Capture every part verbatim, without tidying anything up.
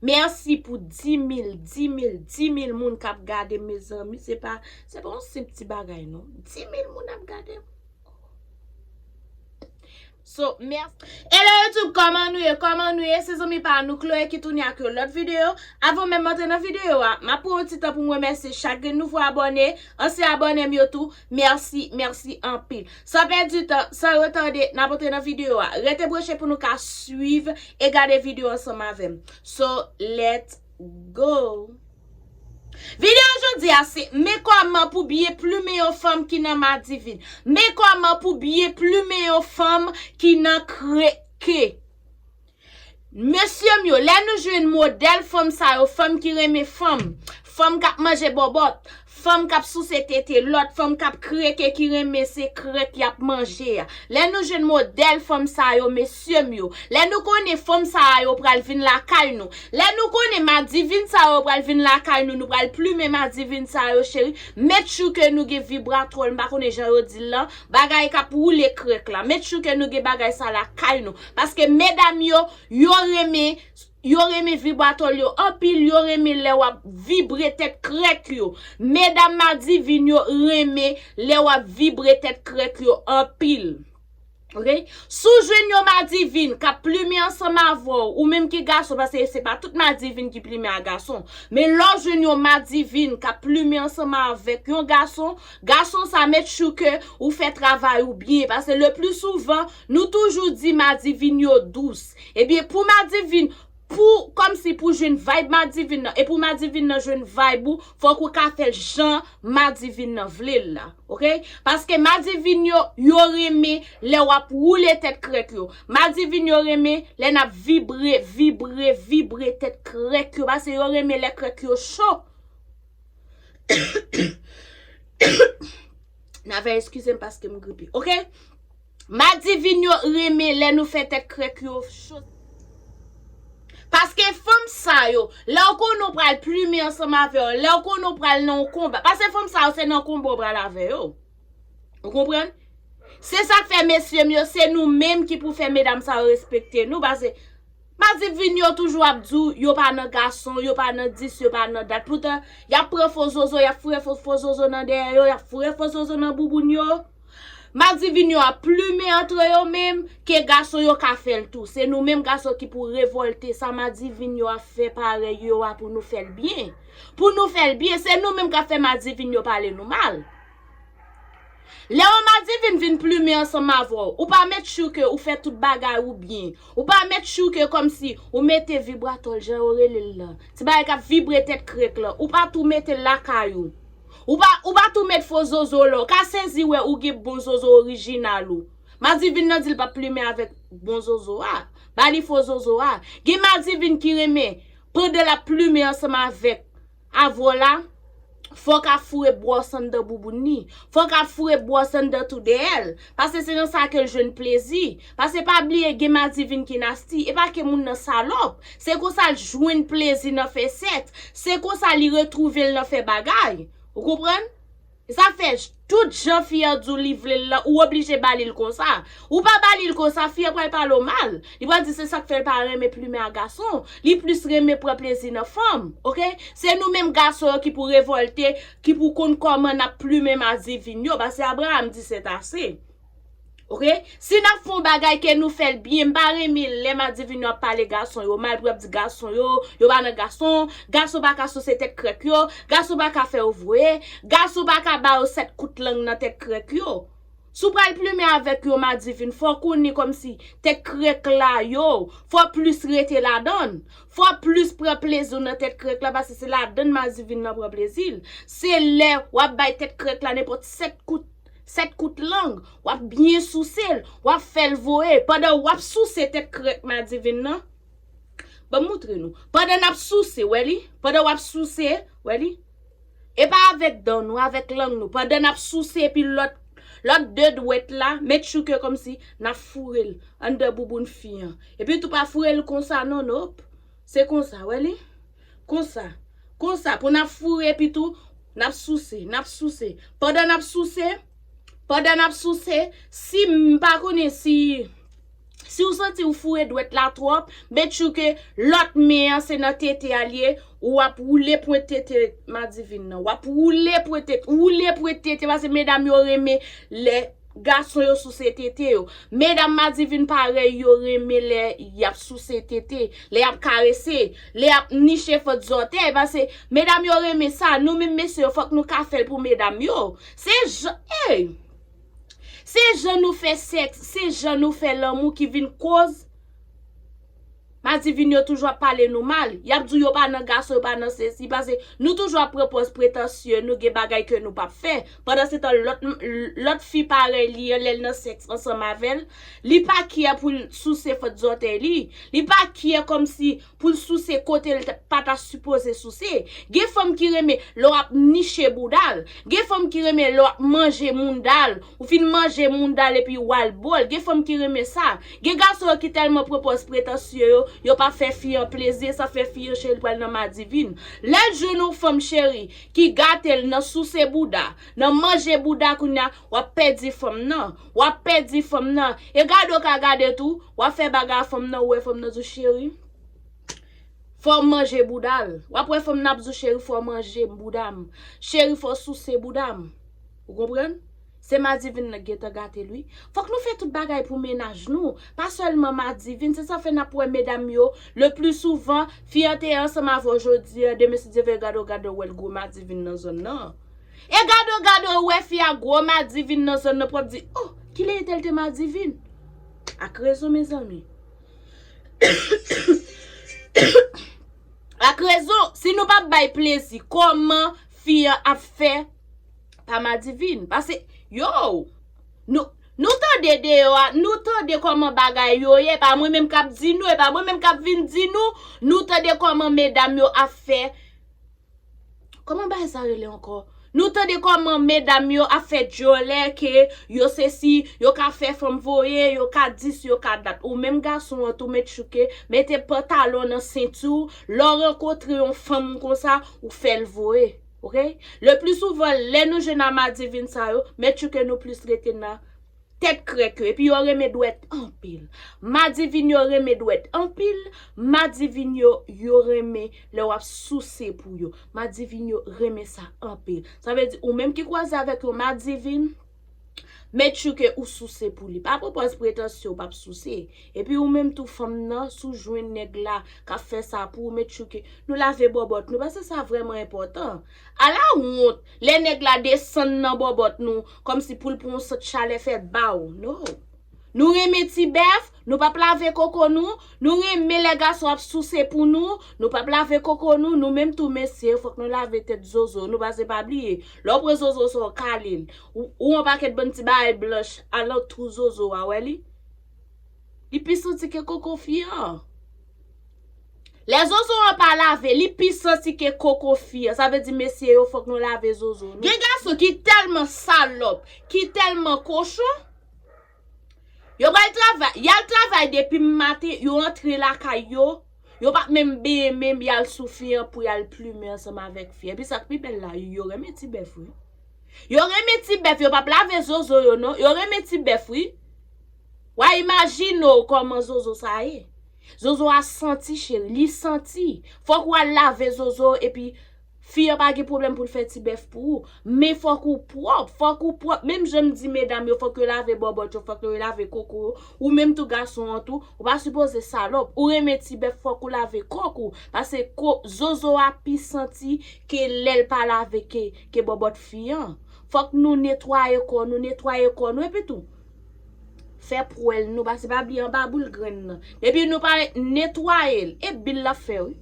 Mèsi pou dis mil, dis mil, dis mil moun k ap gade m, mezanmi. Se pa, se pa yon senp ti bagay, non. Dis mil moun ap gade m. So, mèsi. Hello YouTube, kòman nou ye? Kòman nou ye? Se zanmi pa nou Chloé ki tounen ak yon lòt videyo. Avan menm antre nan videyo a, m ap pran yon ti tan pou m remèsye chak grenn nouvo abòne, ansyen abòne m yo tou. Mèsi, mèsi anpil. San pèdi tan, san retade, n ap antre nan videyo a. Rete branche pou nou ka swiv e gade videyo ansanm avè m. So, let's go! Videyo jodi a se, men kòman pou byen plumen yon fanm ki nan madivin. Men kòman pou byen plumen yon fanm ki nan kreke. Mesye m yo, lè nou jwenn modèl fanm sa yo, fanm ki renmen fanm, fanm k ap manje bòbòt, fanm k ap souse tete lòt, fanm k ap kreke, ki renmen se krèk y ap manje a. Lè nou jwenn modèl fanm sa yo, mesye m yo, lè nou konnen fanm sa yo pral vin lakay nou, lè nou konnen madivin sa yo pral vin lakay nou, nou pral plumen madivin sa yo, cheri, make sure ke nou gen vibratòl, m pa konnen jan yo di l lan, bagay k ap woule krèk la. Make sure ke nou gen bagay sa lakay nou. Paske medam yo, yo renmen, yo renmen vibratòl yo anpil, yo renmen lè w ap vibre tèt krèk yo. Medam madivin yo renmen lè w ap vibre tèt krèk yo anpil. Ok? Si w jwenn yon madivin k ap plumen ansanm avè w, ou menm ki gason, paske se pa tout madivin ki plumen a gason, men lè w jwenn yon madivin k ap plumen ansanm avèk yon gason, gason sa make sure ke ou fè travay ou byen, paske le pli souvan, nou toujou di madivin yo dous. Ebyen, pou madivin, pou, kòmsi pou jwenn vibe madivin nan, e pou madivin nan jwenn vibe ou, fòk ou ka fè l jan madivin nan vle l la, ok? Paske madivin yo, yo renmen lè w ap woule tèt krèk yo. Madivin yo renmen lè n ap vibre, vibre, vibre tèt krèk yo, paske yo renmen lè krèk yo cho. N a fè eskize m paske m gripe, ok? Madivin yo renmen lè nou fè tèt krèk yo cho. Paske fanm sa yo, lè w konnen w pral plimen ansanm avè yo, lè w konnen w pral nan yon konba, paske fanm sa yo se nan konba w pral avè yo. Ou konprann? Se sa k fè, mesye m yo, se nou menm ki pou fè medam sa yo respekte nou, paske madivin yo toujou ap di w yo pa nan gason, yo pa nan dis, yo pa nan dat. Poutan, y ap pran fo zozo, y ap foure fo, fo zozo nan dèyè yo, y ap foure fo zozo nan bouboun yo. Madivin yo ap plimen antre yo menm, ke gason yo ka fè l tou. Se nou menm gason ki pou revòlte sa madivin yo ap fè parèy yo a pou nou fè l byen. Pou nou fè l byen, se nou menm k ap fè madivin yo pale nou mal. Lè yon madivin vin plimen ansanm avè w, ou pa make sure ke ou fè tout bagay ou byen. Ou pa make sure ke kòmsi ou mete vibratòl jan yo rele l lan. Ti bagay k ap vibre tèt krèk lan. Ou pa tou mete l lakay ou. Ou pa, ou pa tou met fo zozo la. Ou ka sezi wè ou gen bon zozo orijinal ou. Madivin nan di l p ap plimen avèk bon zozo a. Ba li fo zozo a. Gen madivin ki renmen, pandan l ap plimen ansanm avèk avè w la, fòk ap foure bwòs anndan bouboun li. Fòk ap foure bwòs anndan tou dèyè l. Paske se nan sa ke l jwenn plezi. Paske pa bliye gen madivin ki nasti. E pa ke moun nan salòp. Se konsa l jwenn plezi nan fè sèks. Se konsa li retwouve l nan fè bagay. Ou konprann? E sa fè j-, tout jan fi an di w li vle l lan, ou oblije ba li l konsa. Ou pa ba li l konsa, fi an pral pale w mal. Li pral di se sa k fè l pa renmen plimen a gason. Li plis renmen pran plezi nan fanm, ok? Se nou menm gason yo ki pou revòlte, ki pou konn kòman n ap plimen madivin yo, paske Abraham di c'est assez. Ok? Si n ap fè yon bagay ke nou fè l byen, m pa renmen lè madivin yo ap pale gason yo mal, pou y ap di gason yo, yo pa nan gason, gason pa ka souse tèt krèk yo, gason pa ka fè yo voye, gason pa ka ba yo sèt kout lang nan tèt krèk yo. Si w pral plimen avèk yon madivin, fò w konnen kòmsi tèt krèk la yo, fò w plis rete ladan l. Fò w plis pran plezi w nan tèt krèk la, paske se ladan l madivin nan pran plezi l. Se lè w ap bay tèt krèk la nenpòt sèt kout sèt kout lang, w ap byen souse l, w ap fè l voye. Pandan w ap souse tèt krèk madivin nan, ban m moutre nou. Pandan n ap souse, wè li? Pandan w ap souse, wè li? E pa avèk dan nou, avèk lang nou. Pandan n ap souse epi lòt, lòt de dwèt la, make sure ke kòmsi n ap foure l anndan bouboun fi an. Epi tou pa foure l konsa non, nop. Se konsa, wè li? Konsa. Konsa, pou n ap foure epi tou, n ap souse, n ap souse. Pandan n ap souse, pandan n ap souse, si m pa konnen si, Si w santi w foure dwèt la twòp, make sure ke lòt men an se nan tete a l ye, ou ap woule pwent tete Madivin nan. W ap woule pwent tete, woule pwent tete, paske medam yo renmen lè gason yo souse tete yo. Medam Madivin parèy yo renmen lè y ap souse tete, lè y ap karese, lè y ap niche fòt zòtèy, paske medam yo renmen sa. Nou menm mesye yo, fòk nou ka fè l pou medam yo. Se jan, ey! Se jan nou fè sèks, se jan nou fè lanmou ki vin koz Madivin yo toujou ap pale nou mal. Y ap di w yo pa nan gason, yo pa nan sesi, paske nou toujou ap pran pòz pretansye, nou gen bagay ke nou p ap fè. Pandansetan, lòt, lòt fi parèy li an, lè l nan sèks ansanm avè l, li pa kyè pou l souse fòt zòtèy li. Li pa kyè kòmsi pou l souse kote l t- pa ta sipoze souse. Gen fanm ki renmen lè w ap niche bouda l. Gen fanm ki renmen lè w ap manje mounda l. Ou fin manje mounda l epi w al bo l. Gen fanm ki renmen sa. Gen gason yo ki tèlman pran pòz pretansye yo, yo pa fè fi an plezi, sa fè fi an cheri l pral nan Madivin. Lè l jwenn yon fanm cheri ki gate l nan souse bouda, nan manje bouda kounye a, w ap pèdi fanm nan. W ap pèdi fanm nan. E gade w ka gade tou, w ap fè bagay a fanm nan, ou wè fanm nan di w cheri. Fò w manje bouda l. W ap wè fanm nan ap di w cheri fò w manje bouda m. Cheri fò w souse bouda m. Ou konprann? Se Madivin nan k gentan gate l wi. Fòk nou fè tout bagay pou mennaj nou. Pa sèlman Madivin. Se sa fè n ap wè medam yo. Le pli souvan, fi an te ansanm avè w jodi a, demen si Dye vle gade w, gade w wè l gwo Madivin nan zòn nan. E gade w, gade w wè fi a gwo Madivin nan zòn nan, pou w ap di, oh, kilè entèl te Madivin? Ak rezon, mezanmi. Ak rezon, si nou p ap bay plezi, kòman fi an ap fè pa Madivin? Paske, yo, nou, nou tande deyò a, nou tande kòman bagay yo ye, e pa mwen menm k ap di nou, e pa mwen menm k ap vin di nou, nou tande kòman medam yo ap fè. Kòman bagay sa rele ankò? Nou tande kòman medam yo ap fè djòlè ke yo sesi, yo ka fè fanm voye, yo ka dis, yo ka dat. Ou menm gason an tou, make sure ke mete pantalon nan senti w, lè w rankontre yon fanm konsa, ou fè l voye. Oke? Le pli souvan, lè nou jwenn a Madivin sa yo, make sure ke nou plis rete nan tèt krèk yo. Epi yo renmen dwèt anpil. Madivin yo renmen dwèt anpil. Madivin yo, yo renmen lè w ap souse pou yo. Madivin yo renmen sa anpil. Sa vle di, ou menm ki kwaze avèk yon Madivin, make sure ke ou souse pou li. Pa pran pòz pretansye ou p ap souse. Epi ou menm tou fanm nan, si w jwenn nèg la k ap fè sa pou ou, make sure ke nou lave bòbòt nou, paske sa vrèman enpòtan. Ala wont, lè nèg la desann nan bòbòt nou, kòmsi pou l pran yon sant chalè fè ba w. No. Nou renmen ti bèf, nou p ap lave koko nou, nou renmen lè gason ap souse pou nou, nou p ap lave koko nou, nou menm tou mesye, fòk nou lave tèt zozo nou, paske pa bliye, lè w pran zozo sa w kale l, ou, ou yon pakèt bann ti bagay blanch alantou zozo a, wè li? Li pi santi ke koko fi an. Lè zozo an pa lave, li pi santi ke koko fi an. Sa vle di, mesye yo, fòk nou lave zozo nou. Gen gason ki tèlman salòp, ki tèlman kochon, yo pral travay, y al travay depi maten, yo antre lakay yo, yo p ap menm benyen menm, y al sou fi an pou y al plimen ansanm avèk fi an. Epi sa k pi bèl la, yo renmen ti bèf, wi. Yo renmen ti bèf, yo p ap lave zozo yo, non. Yo renmen ti bèf, wi. W a imajine w kòman zozo sa ye. Zozo a santi, cheri, li santi. Fòk w al lave zozo, epi fi an pa gen pwoblèm pou l fè ti bèf pou ou. Men fòk ou pwòp, fòk ou pwòp. Menm jan m di medam yo, fòk yo lave bòbòt yo, fòk yo lave koko yo. Ou menm tou gason an tou, ou pa sipoze salòp. Ou renmen ti bèf, fòk ou lave kòk ou. Paske ko, zozo a pi santi ke lè l pa lave ke, ke bòbòt fi an. Fòk nou netwaye kò nou, netwaye kò nou, epi tou, fè pwèl nou, paske pa bliye anba boul grenn nan. Depi nou pa netwaye l, e bil l ap fè, wi.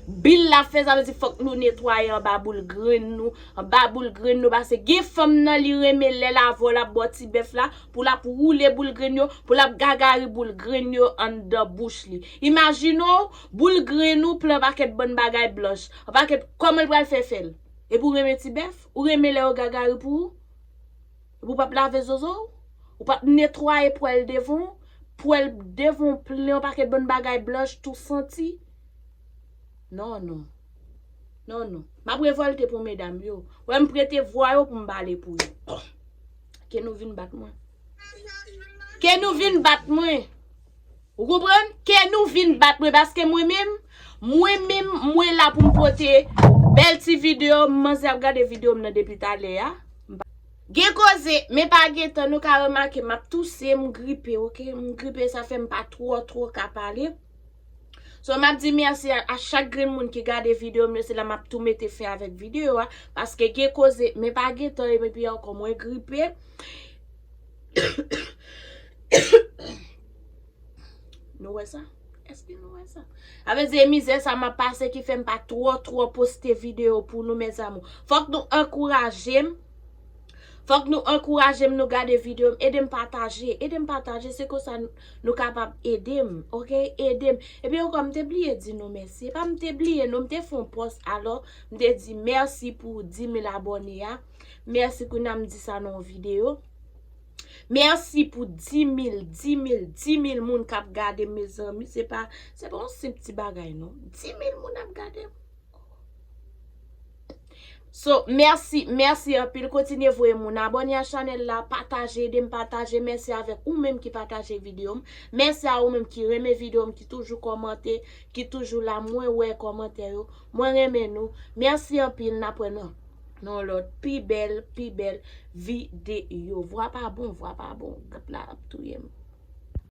Bil l ap fè, sa vle di fòk nou netwaye anba boul grenn nou, anba boul grenn nou, paske gen fanm nan li renmen lè l avè w l ap ba w ti bèf la, pou l ap woule boul grenn yo, pou l ap gagari boul grenn yo anndan bouch li. Imajine w, boul grenn ou plen pakèt bann bagay blanch, an pakèt, kòman l pral fè fè l? Epi w renmen ti bèf? Ou renmen lè yo gagari pou ou? Epi w p ap lave zozo w? Ou p ap netwaye pwèl devan w? Pwèl devan w plen yon pakèt bann bagay blanch tou santi? Non, non. Non, non. M ap revòlte pou medam yo. Wè m prete vwa yo pou m pale pou yo. Ke nou vin bat mwen. Ke nou vin bat mwen. Ou konprann? Ke nou vin bat mwen, paske mwen menm, mwen menm, mwen la pou m pote bèl ti videyo, manzè ap gade videyo m nan depi talè a. Gen koze, men pa gen tan, nou ka remake, m ap touse, m gripe, oke? M gripe, sa fè m pa twò, twò ka pale. So, m ap di mèsi a, a chak grenn moun ki gade videyo m yo, se la m ap tou mete fen avèk videyo a, paske gen koze, men pa gen tan, epi ankò mwen gripe. Nou wè sa? Èske nou wè sa? Sa vle di, e mizè sa m ap pase ki fè m pa twò, twò poste videyo pou nou, mes amours. Fòk nou ankouraje m. Fòk nou ankouraje m, nou gade videyo m. Ede m pataje. Ede m pataje. Se konsa n-, nou kapab ede m. Oke? Ede m. Epi ankò, m te bliye di nou mèsi. E pa m te bliye, non, m te fè yon pòs alò. M te di mèsi pou dis mil abòne a. Mèsi, kounye a m di sa nan yon videyo. Mèsi pou dis mil, dis mil, dis mil moun k ap gade, mezanmi. Se pa, se pa yon senp ti bagay, non. Dis mil moun ap gade m. So, mèsi, mèsi anpil. Kontinye voye moun abòne a chanèl la, pataje, ede m pataje. Mèsi avèk ou menm ki pataje videyo m. Mèsi a ou menm ki renmen videyo m, ki toujou kòmante, ki toujou la. Mwen wè kòmantè yo. Mwen renmen nou. Mèsi anpil. N ap wè nan, nan lòt pi bèl, pi bèl videyo. Vwa pa bon, vwa pa bon. Gad la ap touye m.